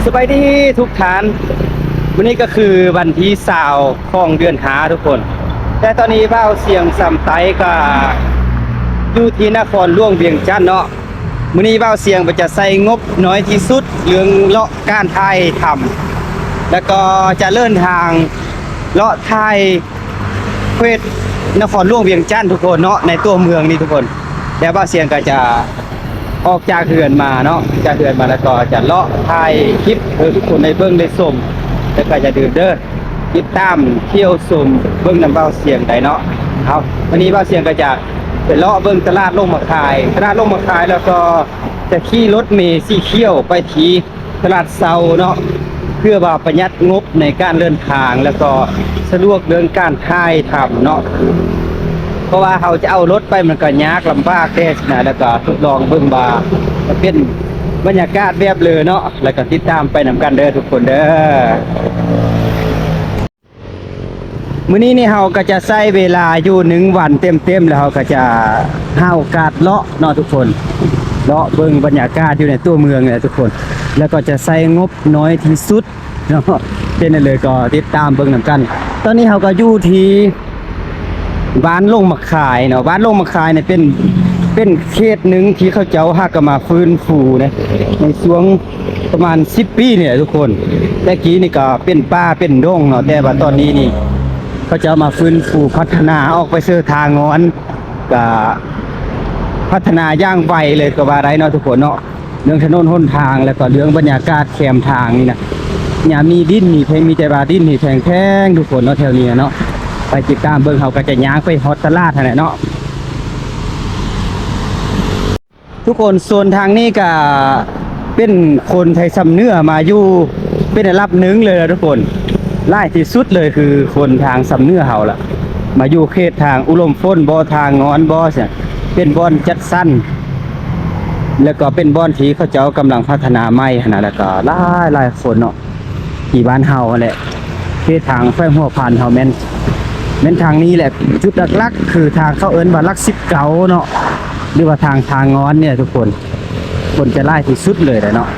ສະບາຍດີທຸກທ່ານ, ມື້ນີ້ກໍຄືວັນທີຊາວຂອງເດືອນຫ້າທຸກຄົນ, ແຕ່ຕອນນີ້ບ່າວສຽງສຳໄຕກໍຢູ່ທີ່ນະຄອນຫຼວງວຽງຈັນເນາະ. ມື້ນີ້ບ່າວສຽງກໍຈະໃຊ້ງົບໜ້ອຍທີ່ສຸດເລື່ອງເລາະການຖ່າຍທຳ ແລ້ວກໍຈະເດີນທາງເລາະຖ່າຍເຂດນະຄອນຫຼວງວຽງຈັນທຸກຄົນເນາະ, ໃນຕົວເມືອງນີ້ທຸກຄົນ. ແລ້ວບ່າວສຽງກໍຈະ ອອກຈາກເຮືອນມາເນາະ, ຈາກເຮືອນມາແລ້ວກໍຈະເລາະຖ່າຍຄລິບໃຫ້ທຸກຄົນໄດ້ເບິ່ງໄດ້ຊົມ, ແລ້ວກໍຢ່າລືມເດີ ຕິດຕາມທ່ຽວຊົມເບິ່ງນຳບ່າວສຽງໄດ້ເນາະ. ເອົາ ວັນນີ້ບ່າວສຽງກໍຈະໄປເລາະເບິ່ງຕະຫຼາດລົງມາຄາຍ, ຕະຫຼາດລົງມາຄາຍ ແລ້ວກໍຈະຂີ່ລົດເມສີຂຽວໄປທີ່ ຕະຫຼາດເຊົ້າເນາະ, ເພື່ອວ່າປະຢັດງົບໃນການເດີນທາງ ແລ້ວກໍສະດວກເລື່ອງການຖ່າຍທຳເນາະ, ເພາະວ່າເຮົາຈະເອົາລົດໄປມັນກໍຍາກລຳບາກແດ່ຊີ້ນະ. ແລ້ວກໍທົດລອງເບິ່ງວ່າຈະເປັນບັນຍາກາດແບບເລີເນາະ, ແລ້ວກໍຕິດຕາມໄປນຳກັນເດີທຸກຄົນເດີ. ມື້ນີ້ນີ້ເຮົາກໍຈະໃຊ້ເວລາຢູ່ໜຶ່ງວັນເຕັມໆ ແລ້ວເຮົາກໍຈະຫາໂອກາດເລາະເນາະທຸກຄົນ, ເລາະເບິ່ງບັນຍາກາດຢູ່ໃນຕົວເມືອງນີ້ແຫຼະທຸກຄົນ, ແລ້ວກໍຈະໃຊ້ງົບໜ້ອຍທີ່ສຸດເນາະ. ເປັນຈັ່ງໃດກໍຕິດຕາມເບິ່ງນຳກັນ. ຕອນນີ້ເຮົາກໍຢູ່ທີ່ບ້ານລົງມາຄາຍເນາະ, ບ້ານລົງມາຄາຍນີ້ເປັນ ເປັນເຂດໜຶ່ງທີ່ເຂົາເຈົ້າຫາກໍມາຟື້ນຟູໃນ ໃນຊ່ວງ ປະມານສິບປີນີ້ແຫຼະທຸກຄົນ. ແຕ່ກີ້ນີ້ກໍເປັນປ່າເປັນດົງເນາະ, ແຕ່ວ່າຕອນນີ້ນີ້ເຂົາເຈົ້າມາຟື້ນຟູພັດທະນາອອກໄປເສີທາງງອນ, ກໍພັດທະນາຢ່າງໄວເລີຍກໍວ່າໄດ້ເນາະທຸກຄົນເນາະ. ເລື່ອງຖະໜົນຫົນທາງ ແລ້ວກໍເລື່ອງບັນຍາກາດແຄມທາງນີ້ນະ ຍາມນີ້ດິນນີ້ແພງ, ມີແຕ່ວ່າດິນນີ້ແພງໆ ທຸກຄົນເນາະ ແຖວນີ້ເນາະ. ໄປຕິດຕາມເບິ່ງ, ເຮົາກໍຈະຍ່າງໄປຮອດຕະຫຼາດຫັ້ນແຫຼະເນາະ. ທຸກຄົນ ໂຊນທາງນີ້ກະເປັນຄົນໄທຊຳເໜືອມາຢູ່ເປັນອັນດັບໜຶ່ງເລີຍລະທຸກຄົນ, ຫຼາຍທີ່ສຸດເລີຍຄືຄົນທາງຊຳເໜືອເຮົາລະ ມາຢູ່ເຂດທາງອຸດົມຝົນບໍ ທາງງອນບໍ ເປັນບ່ອນຈັດສັນ ແລ້ວກໍເປັນບ່ອນທີ່ເຂົາເຈົ້າກຳລັງພັດທະນາໃໝ່ຫັ້ນນະ, ແລ້ວກໍຫຼາຍໆຄົນເນາະ. ທີ່ບ້ານເຮົາຫັ້ນແຫຼະ ເຂດທາງແຂວງຫົວພັນເຮົາແມ່ນ ແມ່ນທາງນີ້ແຫຼະ. ຈຸດຫຼັກໆຄືທາງເຂົາເອີ້ນວ່າຫຼັກສິບເກົ້າເນາະ ຫຼືວ່າທາງ ທາງງອນນີ້ແຫຼະທຸກຄົນ, ຄົນຈະຫຼາຍທີ່ສຸດເລີຍແຫຼະເນາະ.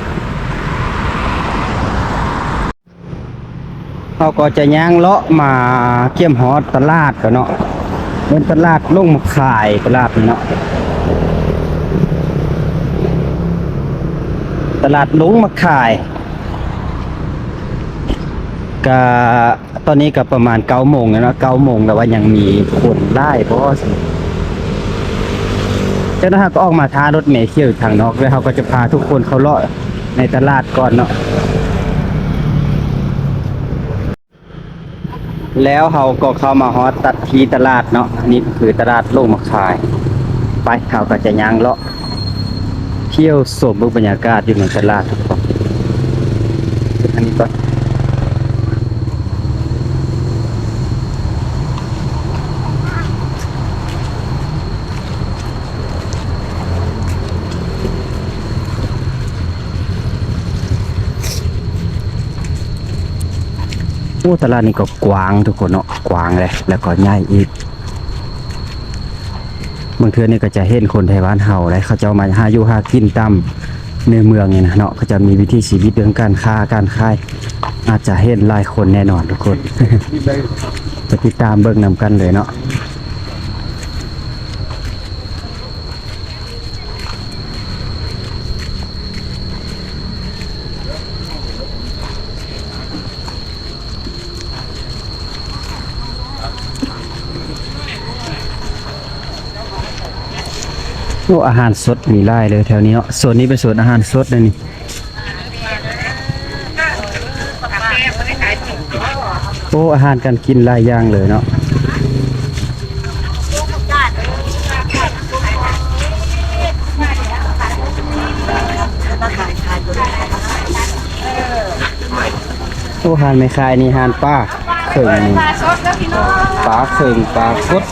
ເຮົາກໍຈະຍ່າງເລາະມາກຽມຮອດຕະຫຼາດກ່ອນເນາະ, ເປັນຕະຫຼາດລົງມາຄາຍ ຕະຫຼາດນີ້ເນາະ, ຕະຫຼາດລົງມາຄາຍ. ກະຕອນນີ້ກະປະມານເກົ້າໂມງແລ້ວເນາະ, ເກົ້າໂມງແລ້ວວ່າຍັງມີຄົນຫຼາຍບໍ່? ຈັ່ງນັ້ນເຮົາກໍອອກມາຖ້າລົດເມຂຽວຢູ່ທາງນອກ ແລ້ວເຮົາກໍຈະພາທຸກຄົນເຂົ້າເລາະໃນຕະຫຼາດກ່ອນເນາະ. ແລ້ວເຮົາກໍເຂົ້າມາຮອດຕັດທີ່ຕະຫຼາດເນາະ, ອັນນີ້ກໍຄືຕະຫຼາດລົງມາຄາຍ. ໄປ ເຮົາກໍຈະຍ່າງເລາະທ່ຽວຊົມເບິ່ງບັນຍາກາດຢູ່ໃນຕະຫຼາດ. ທາງນີ້ກ່ອນ. ໂອ້ ຕະຫຼາດນີ້ກໍກວ້າງທຸກຄົນເນາະ, ກວ້າງເລີຍ ແລ້ວກໍໃຫຍ່ອີກ. ບາງເທື່ອນີ້ກໍຈະເຫັນຄົນໄທບ້ານເຮົາໄດ໋ ເຂົາເຈົ້າມາຫາຢູ່ຫາກິນຕາມໃນເມືອງນີ້ນະເນາະ, ເຂົາເຈົ້າມີວິຖີຊີວິດເລື່ອງການຄ້າການຂາຍ, ອາດຈະເຫັນຫຼາຍຄົນແນ່ນອນທຸກຄົນ. ໄປຕິດຕາມເບິ່ງນຳກັນເລີຍເນາະ. ໂອ້ ອາຫານສົດມີຫຼາຍເລີຍແຖວນີ້ເນາະ, ໂຊນນີ້ເປັນໂຊນອາຫານສົດເລີຍນີ້. ໂອ້ ອາຫານການກິນຫຼາຍຢ່າງເລີຍເນາະ. ໂອ້ ຮ້ານແມ່ຄ້ານີ້ ຮ້ານປາເຂີງນີ້ ປາເຂີງ ປາກົດ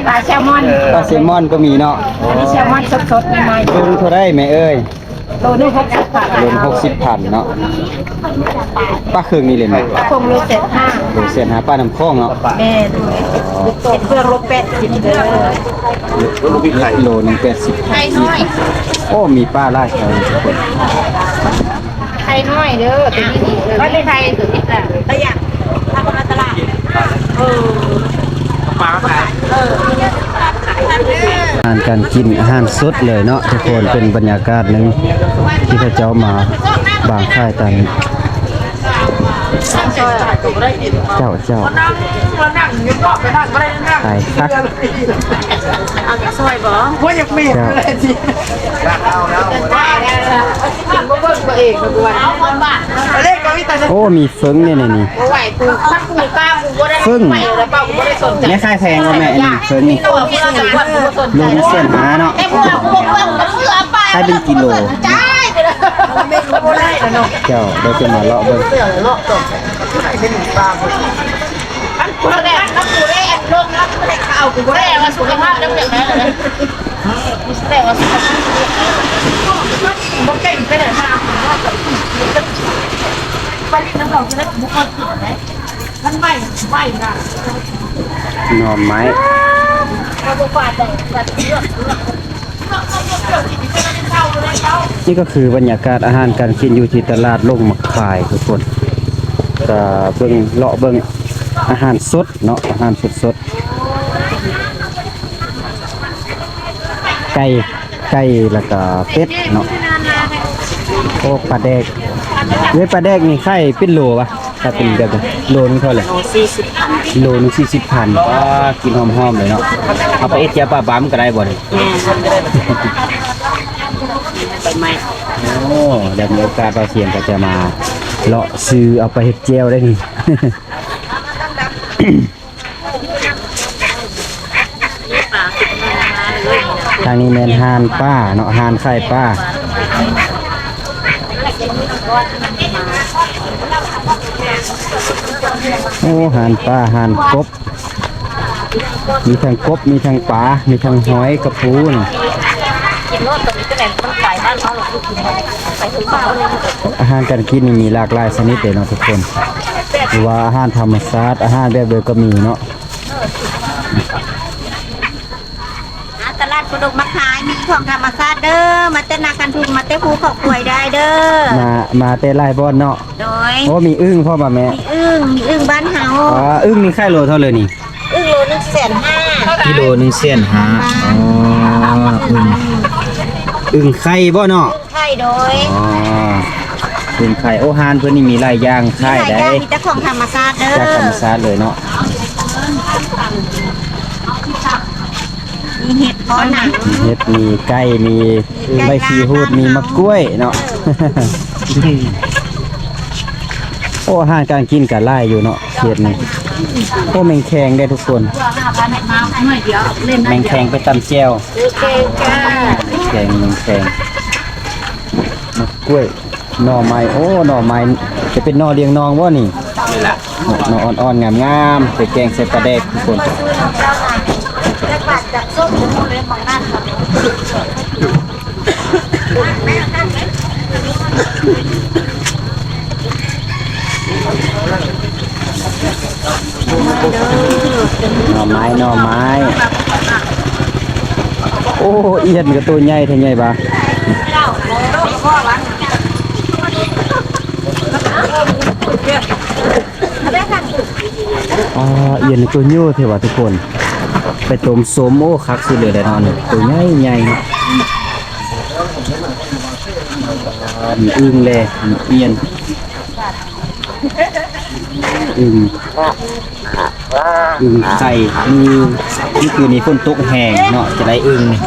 ປາແຊລມອນ ປາແຊລມອນກໍມີເນາະ. ອັນນີ້ແຊລມອນສົດໆ ໃໝ່ໆ. ໂລໜຶ່ງເທົ່າໃດແມ່ເອີຍ? ໂລໜຶ່ງຫົກສິບພັນ ໂລໜຶ່ງຫົກສິບພັນເນາະ. ປາເຂີງນີ້ເລີຍແມ່? ປາເຂີງໂລແສນຫ້າ. ໂລແສນຫ້າ ປານ້ຳຂອງເນາະ? ແມ່ນ. ເຮັດເບືອງໂລແປດສິບເດີ. ໂລໜຶ່ງແປດສິບພັນ. ໂອ້ ມີປາຫຼາຍ. ໄຂ່ນ້ອຍ ເດີ ຕົວນີ້ນີ້ ເອີ ໄປໄທຕົວນີ້ລະ ໄປຫຍັງ? ທາງຕະຫຼາດ ເອີ ປາຂາຍ ເອີ ອາຫານການກິນ ອາຫານສົດເລີຍເນາະທຸກຄົນ. ເປັນບັນຍາກາດໜຶ່ງທີ່ເຂົາເຈົ້າມາວາງຂາຍຕາມ ເຈົ້າ ເຈົ້າ ຂາຍຜັກ ເອົາຈາກຊອຍບໍ່? ບໍ່ຢາກເມດເລີຍຊິ ເຈົ້າ ມາເບິ່ງຕົວເອງກ່ອນ ເອົາຄວາມບາດ ເລກກໍມີແຕ່ ໂອ້ ມີເຝີງນີ້ ນີ້ ບໍ່ໄຫວ ກູ ຄັນກູກ້າ ກູບໍ່ໄດ້ ເຝີງ ໄປແລ້ວເປົ່າ ກູບໍ່ໄດ້ສົນໃຈ ແມ່ຂາຍແພງບໍ່ແມ່? ອັນນີ້ເຝີງນີ້ ໂລໜຶ່ງແສນຫ້າເນາະ ແຕ່ພວກກູບໍ່ເຊື່ອ ກູບໍ່ເຊື່ອໄປ ຂາຍເປັນກິໂລ ເຈົ້າ ດຽວຈະມາເລາະເບິ່ງ ອັນກູແລະ ອັນກູແລະ ອັນລົງ ອັນກູແລະ ເອົາ ກູບໍ່ໄດ້ ເອົາ ສຸຂະພາບ ຈັ່ງແບບນັ້ນແຫຼະ ແຕ່ວ່າສຸຂະພາບ ບໍ່ເກັ່ງໄປໄດ້ ມາ ໄປຫຼິ້ນນຳເຂົາ ຈະໄດ້ບໍ່ຄ່ອຍກິນໄດ໋ ມັນໄໝ້ ໄໝ້ນະ ໜໍ່ໄມ້ ເຂົາບໍ່ປານໃດ ແບບເລືອກ ເລືອກ ນີ້ກໍຄືບັນຍາກາດອາຫານການກິນຢູ່ທີ່ຕະຫຼາດລົງໝາກຄາຍທຸກຄົນ ກະເບິ່ງ ເລາະເບິ່ງອາຫານສົດເນາະ ອາຫານສົດໆ ໄກ່ ໄກ່ ແລ້ວກະເປັດເນາະ. ໂອ້ ປາແດກ ເອີຍ ປາແດກນີ້ຂາຍເປັນໂລວະ? ຖ້າເປັນແບບໂລໜຶ່ງເທົ່າໃດ? ໂລສີ່ສິບພັນ ໂລໜຶ່ງສີ່ສິບພັນ ປາ ກິນຫອມໆເລີຍເນາະ. ເອົາໄປເຮັດແຈ່ວປາບາມັນກໍໄດ້ບໍ່ນີ້? ແມ່ນ ໄປໃໝ່ ໂອ້ ໄດ້ມີໂອກາດ ບ່າວສຽງກໍຈະມາເລາະຊື້ເອົາໄປເຮັດແຈ່ວໄດ້ນີ້. ທາງນີ້ແມ່ນຮ້ານປ້າເນາະ ຮ້ານຂາຍປ້າ. ໂອ້ ຮ້ານປ້າ ຮ້ານກົບ ມີທັງກົບ ມີທັງປາ ມີທັງຫອຍ ກະປູນີ້. ອາຫານການກິນນີ້ມີຫຼາກຫຼາຍຊະນິດເດ້ເນາະທຸກຄົນ ຫຼືວ່າອາຫານທຳມະຊາດ ອາຫານແບບໃດກໍມີເນາະ. ອ່າ ຕະຫຼາດໂພດົງມາຂາຍ ມີຂອງທຳມະຊາດເດີ ມາແຕ່ນາຄັນທຸງ ມາແຕ່ພູເຂົາຄວາຍໄດ້ເດີ. ມາ ມາແຕ່ຫຼາຍບ່ອນເນາະ. ໂດຍ ໂອ້ ມີອຶ່ງພ້ອມບໍ່ແມ່? ມີອຶ່ງ ມີອຶ່ງບ້ານເຮົາ. ອໍ ອຶ່ງນີ້ຂາຍໂລເທົ່າໃດນີ້? ອຶ່ງໂລໜຶ່ງແສນຫ້າ ກິໂລໜຶ່ງແສນຫ້າ. ອໍ ອຶ່ງ ອຶ່ງໄຂ່ບໍ່ເນາະ? ໄຂ່ໂດຍ ອໍ ເປັນໄຂ່. ໂອ້ ຮ້ານເພິ່ນນີ້ມີຫຼາຍຢ່າງຂາຍໄດ໋ ມີແຕ່ຂອງທຳມະຊາດເດີ ຈາກທຳມະຊາດເລີຍເນາະ. ມີເຫັດພໍໜັງ ມີເຫັດ ມີໄກ່ ມີໃບຂີ້ຫູດ ມີໝາກກ້ວຍເນາະ. ໂອ້ ອາຫານການກິນກໍຫຼາຍຢູ່ເນາະເຂດນີ້. ໂອ້ ແມງແຄງເດ້ທຸກຄົນ ແມງແຄງໄປຕຳແຈ່ວ. ແກງ ແກງ ແກງ ໝາກກ້ວຍ ໜໍ່ໄມ້. ໂອ້ ໜໍ່ໄມ້ ຈະເປັນໜໍ່ລຽງນອງບໍ່ນີ້? ນີ້ລະ ໜໍ່ອ່ອນໆ ງາມໆ ໄປແກງໃສ່ປາແດກທຸກຄົນ. ໜໍ່ໄມ້ ໜໍ່ໄມ້. ໂອ້ ອຽນກໍໂຕໃຫຍ່ແທ້ ໃຫຍ່ບາ. ອໍ ອຽນໂຕໂຍແທ້ວ່າທຸກຄົນ ໄປຕົ້ມສົ້ມ. ໂອ້ ຄັກສຸດເລີຍແຫຼະເນາະ ໂຕໃຫຍ່ໆ ເນາະ. ອາ ມີອຶ່ງແລ ມີອຽນ ອຶ່ງ ອຶ່ງໄຂ່ ມີ ຄືນນີ້ຝົນຕົກແຮງເນາະ ຈະໄດ້ອຶ່ງນີ້.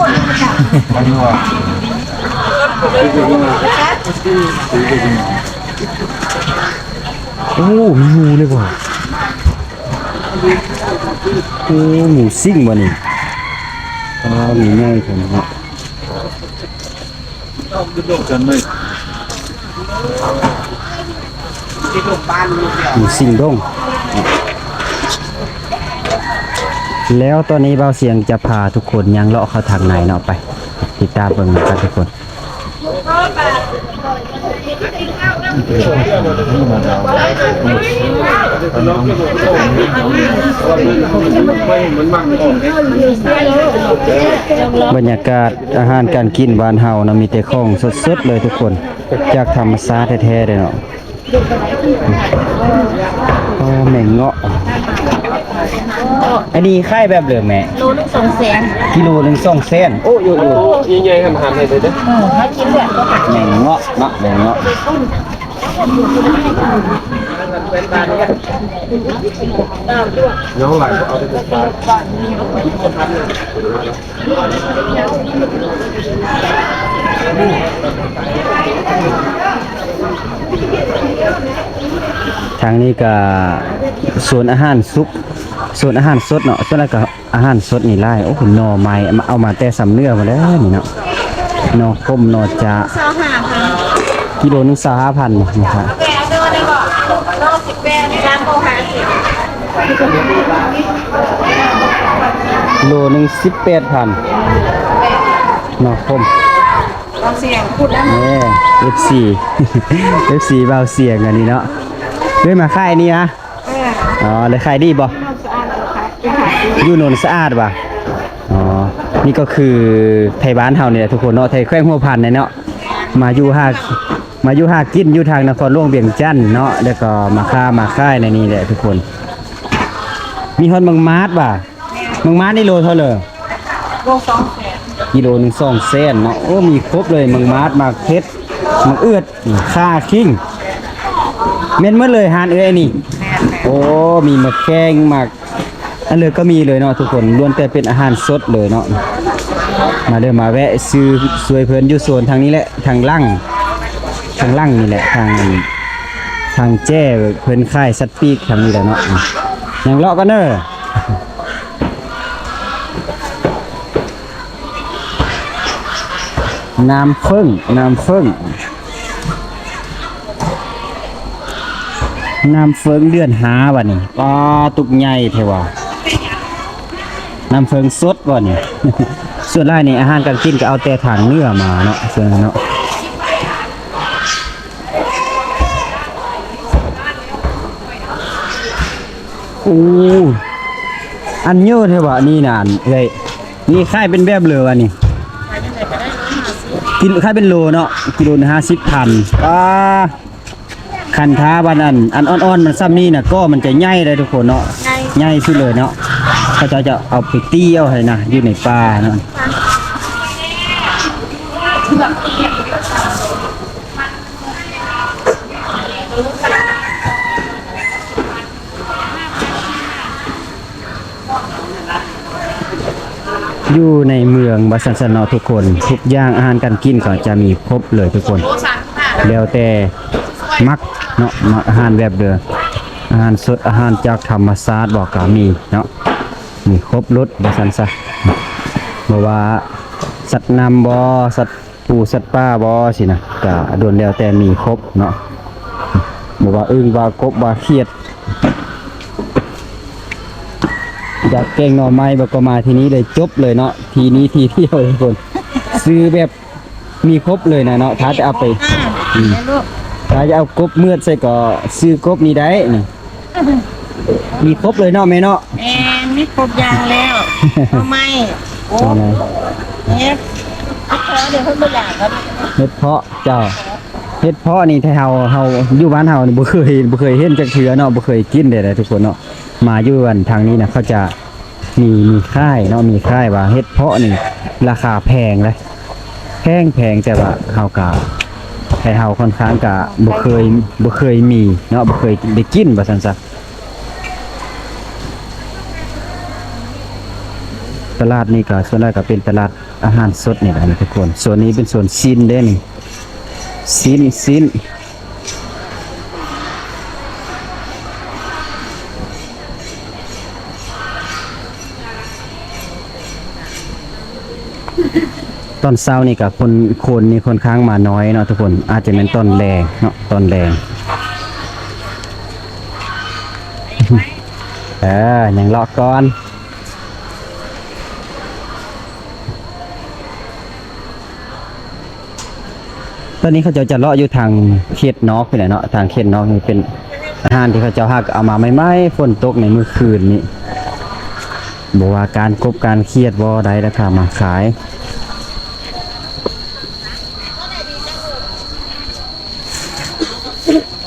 ໂອ້ ມີຫູເລີຍບໍ່? ໂອ້ ໝູຊິງບໍ່ນີ້? ອ້າວ ໝູໃຫຍ່ແທ້ເນາະ. ໝູຊິງດົງ. ແລ້ວຕອນນີ້ບ່າວສຽງຈະພາທຸກຄົນຍ່າງເລາະເຂົ້າທາງໃນເນາະ ໄປຕິດຕາມເບິ່ງນຳກັນທຸກຄົນ. ບັນຍາກາດອາຫານການກິນບ້ານເຮົານະ ມີແຕ່ຂອງສົດໆເລີຍທຸກຄົນ ຈາກທຳມະຊາດແທ້ໆເດ້ເນາະ. ອໍ ແມງເງາະ ອັນນີ້ຂາຍແບບເລີແມ່? ໂລໜຶ່ງສອງແສນ ກິໂລໜຶ່ງສອງແສນ. ໂອ້ ໂອ້ ໂອ້ ໃຫຍ່ໆ ຫັນໆ ໃຫ້ເດີ. ເອີ ຫາກິນແບບ ແມງເງາະເນາະ ແມງເງາະ. ທາງນີ້ກະສວນອາຫານສຸກ ສວນອາຫານສົດເນາະ ສ່ວນຫຼາຍກະອາຫານສົດນີ້ຫຼາຍ. ໂອ້ ໜໍ່ໄມ້ ເອົາມາແຕ່ຊຳເໜືອພຸ້ນແຫຼະນີ້ເນາະ ໜໍ່ຂົມ ໜໍ່ຈາ ຊາວຫ້າພັນ ກິໂລໜຶ່ງຊາວຫ້າພັນ ນີ້ ນີ້ ໂລໜຶ່ງສິບແປດພັນ ໜໍ່ຂົມ. ເອີ ເອັຟຊີ ເອັຟຊີບ່າວສຽງອັນນີ້ເນາະ ເລີຍມາຂາຍນີ້ນະ. ເອີ ອໍ ແລ້ວຂາຍດີບໍ່? ຢູ່ໂນນສະອາດຫວາ? ອໍ ນີ້ກໍຄືໄທບ້ານເຮົານີ້ແຫຼະທຸກຄົນເນາະ ໄທແຂວງຫົວພັນນີ້ເນາະ ມາຢູ່ຫາ ມາຢູ່ຫາກິນຢູ່ທາງນະຄອນຫຼວງວຽງຈັນເນາະ ແລ້ວກໍມາຄ້າມາຂາຍໃນນີ້ແຫຼະທຸກຄົນ. ມີຮອດໝາກມາດຫວາ? ໝາກມາດນີ້ໂລເທົ່າເລີ? ໂລສອງແສນ ກິໂລໜຶ່ງສອງແສນເນາະ. ໂອ້ ມີຄົບເລີຍ ໝາກມາດ ໝາກເຜັດ ໝາກເອືອດ ຂ່າ ຂີງ. ແມ່ນໝົດເລີຍຮ້ານເອື້ອຍນີ້? ແມ່ນໆ. ໂອ້ ມີໝາກແຂ້ງ ໝາກ ອັນເລີກກໍມີເລີຍເນາະທຸກຄົນ ລ້ວນແຕ່ເປັນອາຫານສົດເລີຍເນາະ. ມາເດີ ມາແວະຊື້ຊ່ວຍເພິ່ນຢູ່ສວນທາງນີ້ແຫຼະ ທາງຫຼັງ ທາງຫຼັງນີ້ແຫຼະ ທາງ ທາງແຈ້ເພິ່ນຂາຍສັດປີກທາງນີ້ແຫຼະເນາະ. ຍ່າງເລາະກັນເດີ. ນ້ຳເຜິ້ງ ນ້ຳເຜິ້ງ ນ້ຳເຜິ້ງເດືອນຫ້າຫວານີ້. ປາ ຕຸກໃຫຍ່ແທ້ຫວາ. ນ້ຳເຜິ້ງສົດຫວານີ້. ສ່ວນຫຼາຍນີ້ອາຫານການກິນກໍເອົາແຕ່ທາງເໜືອມາເນາະ ສ່ວນນັ້ນເນາະ. ໂອ້ ອັນເຍອະແທ້ຫວານີ້ນະ ເອີຍ. ນີ້ຂາຍເປັນແບບເລີຫວານີ້? ກິນ ຂາຍເປັນໂລເນາະ ກິໂລໜຶ່ງຫ້າສິບພັນ. ປາ ຄັນຖ້າວ່າອັນ ອັນອ່ອນໆ ມັນຊ່ຳນີ້ນະ ກໍມັນຈະໃຫຍ່ເດ້ທຸກຄົນເນາະ ໃຫຍ່ ໃຫຍ່ສຸດເລີຍເນາະ. ເຂົາເຈົ້າຈະເອົາໄປຕີເອົາໃຫ້ນະ ຢູ່ໃນປ່າເນາະ. ຢູ່ໃນເມືອງວ່າຊັ້ນຊະເນາະທຸກຄົນ ທຸກຢ່າງອາຫານການກິນເຂົາຈະມີຄົບເລີຍທຸກຄົນ ແລ້ວແຕ່ມັກເນາະ ມັກອາຫານແບບເດີ ອາຫານສົດ ອາຫານຈາກທຳມະຊາດບໍ ກະມີເນາະ ມີຄົບລົດວ່າຊັ້ນຊະ. ບໍ່ວ່າສັດນ້ຳບໍ ສັດ ປູສັດປ່າບໍຊີ້ນະ ກະລ້ວນແລ້ວແຕ່ມີຄົບເນາະ ບໍ່ວ່າອຶ່ງວ່າກົບວ່າຂຽດ ຢາກແກງໜໍ່ໄມ້ບໍ ກໍມາທີ່ນີ້ເລີຍ ຈົບເລີຍເນາະ ທີ່ນີ້ທີ່ດຽວທຸກຄົນ ຊື້ແບບມີຄົບເລີຍນະເນາະ. ຖ້າຈະເອົາໄປ ອືມ ຖ້າຈະເອົາກົບເມືອດໃສ່ກໍຊື້ກົບນີ້ໄດ້ນີ້. ມີຄົບເລີຍເນາະແມ່ເນາະ. ແມ່ນ ມີຄົບຢ່າງແລ້ວ ໜໍ່ໄມ້ ເຮັດ ເຮັດເພາະ ເຈົ້າ ເຮັດເພາະນີ້ ແຕ່ເຮົາ ເຮົາຢູ່ບ້ານເຮົານີ້ບໍ່ເຄີຍ ບໍ່ເຄີຍເຫັນຈັກເທື່ອເນາະ ບໍ່ເຄີຍກິນເດ້ທຸກຄົນເນາະ. ມາຢູ່ອັນທາງນີ້ນະ ເຂົາຈະມີ ມີຂາຍເນາະ ມີຂາຍວ່າເຫັດເພາະນີ້ລາຄາແພງເດ້ ແພງໆ ແຕ່ວ່າເຮົາກະ ໄທເຮົາຂ້ອນຂ້າງກະບໍ່ເຄີຍ ບໍ່ເຄີຍມີເນາະ ບໍ່ເຄີຍໄດ້ກິນວ່າຊັ້ນຊະ. ຕະຫຼາດນີ້ກະສ່ວນຫຼາຍກະເປັນຕະຫຼາດອາຫານສົດນີ້ແຫຼະທຸກຄົນ. ໂຊນນີ້ເປັນໂຊນຊີ້ນເດ້ນີ້ ຊີ້ນ ຊີ້ນ. ຕອນເຊົ້ານີ້ກະຄົນ ຄົນນີ້ຂ້ອນຂ້າງມາໜ້ອຍເນາະທຸກຄົນ ອາດຈະແມ່ນຕອນແລງເນາະ ຕອນແລງ. ເອີ ຍັງເລາະກ່ອນ. ຕອນນີ້ເຂົາເຈົ້າຈະເລາະຢູ່ທາງເຂດນອກພຸ້ນແຫຼະເນາະ ທາງເຂດນອກນີ້ເປັນອາຫານທີ່ເຂົາເຈົ້າຫາກເອົາມາໃໝ່ໆ ຝົນຕົກໃນມື້ຄືນນີ້ ບໍ່ວ່າການກົບການຂຽດບໍ່ ໄດ້ລາຄາມາຂາຍ.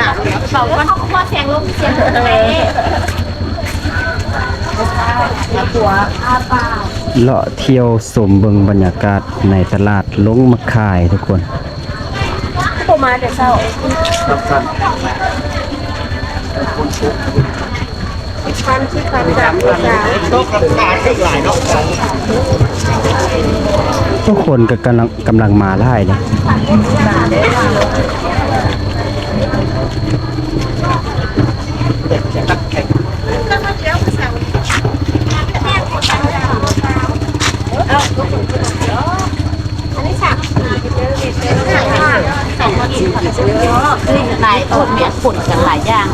ນະ ເວົ້າກ່ອນ ເຂົາກໍພໍແຊງລົງ ແຊງລົງໄປ ເລາະທ່ຽວຊົມເບິ່ງບັນຍາກາດໃນຕະຫຼາດລົງມາຂາຍທຸກຄົນ. ບໍ່ມາແຕ່ເຊົ້າ ສິບພັນ ສິບພັນ ສາມ ສີ່ ສາມ ທຸກຄົນກໍກຳລັງ ກຳລັງມາຫຼາຍເດ້. ຫຼາຍຄົນ ເມຍ ປົນກັນຫຼາຍຢ່າງ.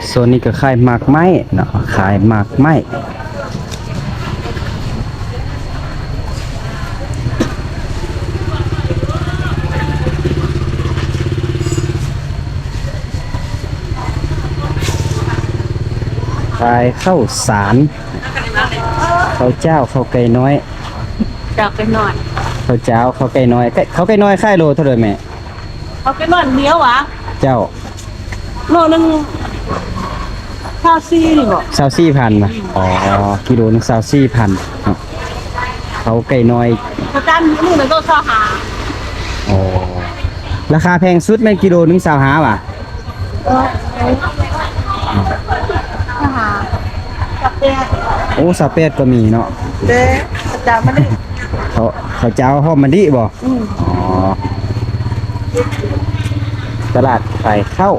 ໂຊນນີ້ກໍຂາຍໝາກໄມ້ເນາະ ຂາຍໝາກໄມ້ ຂາຍເຂົ້າສານ ເຂົ້າຈ້າວ ເຂົ້າໄກ່ນ້ອຍ ເຂົ້າໄກ່ນ້ອຍ ເຂົ້າຈ້າວ ເຂົ້າໄກ່ນ້ອຍ ເຂົ້າໄກ່ນ້ອຍຂາຍໂລເທົ່າໃດແມ່? ເຂົ້າໄກ່ນ້ອຍດຽວຫວາ? ເຈົ້າ ໂລໜຶ່ງຊາວສີ່ນີ້ບໍ? ຊາວສີ່ພັນນະ. ອໍ ກິໂລໜຶ່ງຊາວສີ່ພັນເນາະ ເຂົ້າໄກ່ນ້ອຍ ປະຈຳຢູ່ນີ້ມັນກໍຊາວຫ້າ. ອໍ ລາຄາແພງສຸດແມ່ນກິໂລໜຶ່ງຊາວຫ້າຫວາ? ເອີ ຊາວຫ້າ ຊາວແປດ. ໂອ້ ຊາວແປດກໍມີເນາະ ແຕ່ປະຈຳມັນນີ້ ເຂົາ ເຂົາເຈົ້າຫອມມະລິບໍ? ອືມ ອໍ ຕະຫຼາດຂາຍເຂົ້າ